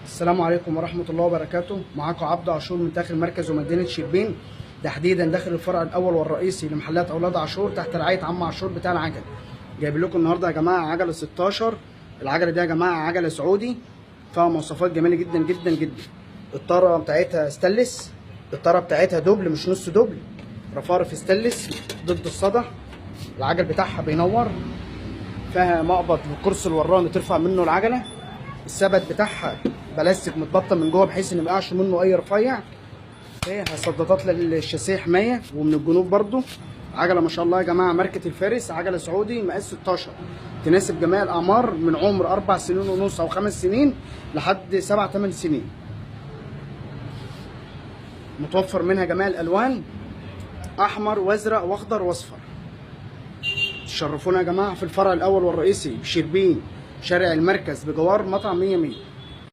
السلام عليكم ورحمة الله وبركاته. معاكم عبد عاشور من داخل مركز ومدينة شربين، تحديدا داخل الفرع الأول والرئيسي لمحلات أولاد عاشور تحت رعاية عم عاشور بتاع العجل. جايب لكم النهارده يا جماعة عجلة 16. العجلة دي يا جماعة عجلة سعودي، فيها مواصفات جميلة جدا جدا جدا. الطارة بتاعتها ستانلس، الطارة بتاعتها double مش نص double، رفارف ستانلس ضد الصدى. العجل بتاعها بينور، فيها مقبض للكرسي الوراني ترفع منه العجلة. الثبت بتاعها بلاستيك متبطن من جوه بحيث ان ما يقعش منه اي رفيع. فيها صدادات للشاسيه حماية ومن الجنوب برده. عجله ما شاء الله يا جماعة ماركة الفارس، عجله سعودي مقاس 16، تناسب جميع الاعمار من عمر 4 سنين ونص او 5 سنين لحد 7 8 سنين. متوفر منها جميع الالوان، احمر وازرق واخضر واصفر. تشرفونا يا جماعة في الفرع الاول والرئيسي بشربين، شارع المركز بجوار مطعم 100 100.